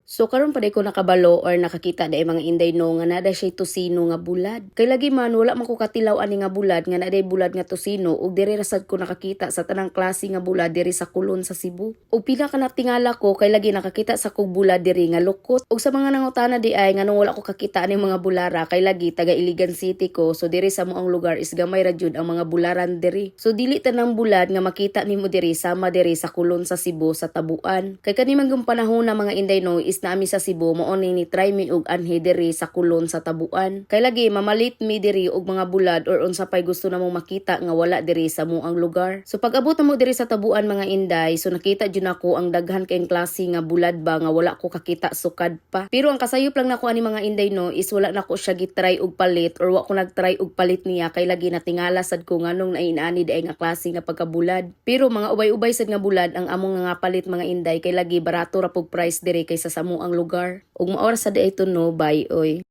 So karon pa diay ko nakabalo or nakakita diay, mga inday no, nga naa siya tosino nga bulad. Kay lagi man wala man ko katilaw ani nga bulad nga naa day bulad nga tosino, ug diri ra sad ko nakakita sa tanang klase nga bulad diri sa Colon sa Cebu. Ug pinaka natingala ko kay lagi nakakita sa kog bulad diri nga lukot. Ug sa mga nangutana diay nganong wala ko kakita ani mga bulara, kay lagi taga Iligan City ko, so diri sa among lugar is gamay ra jud ang mga bularan diri. So dili tanang bulad nga makita nimo diri sama diri sa Colon sa Cebu sa Tabuan. Kay kani man gyung panahon na, mga inday no, is naa mi sa Cebu, mao ni ni try mi og anhi diri sa Colon sa Tabuan. Kay lagi mamalit mi diri og mga bulad or unsa pay gusto namong makita nga wala diri sa among lugar. So pag abot namo diri sa Tabuan, mga inday, so nakita jud nako ang daghan kayong klase nga bulad ba nga wala ko kakita sukad pa. Pero ang kasayop lang nako ani, mga inday no, is wala nako siya gitry og palit or wa ko nagtry og palit niya kay lagi natingala sad ko nganong nainani diay nga klase nga pagkabulad. Pero mga ubay-ubay sad nga bulad ang among nga palit, mga inday, kay lagi barato ra pug price diri kaysa sa among lugar. Ug mao ra sad diay to no, bye oy.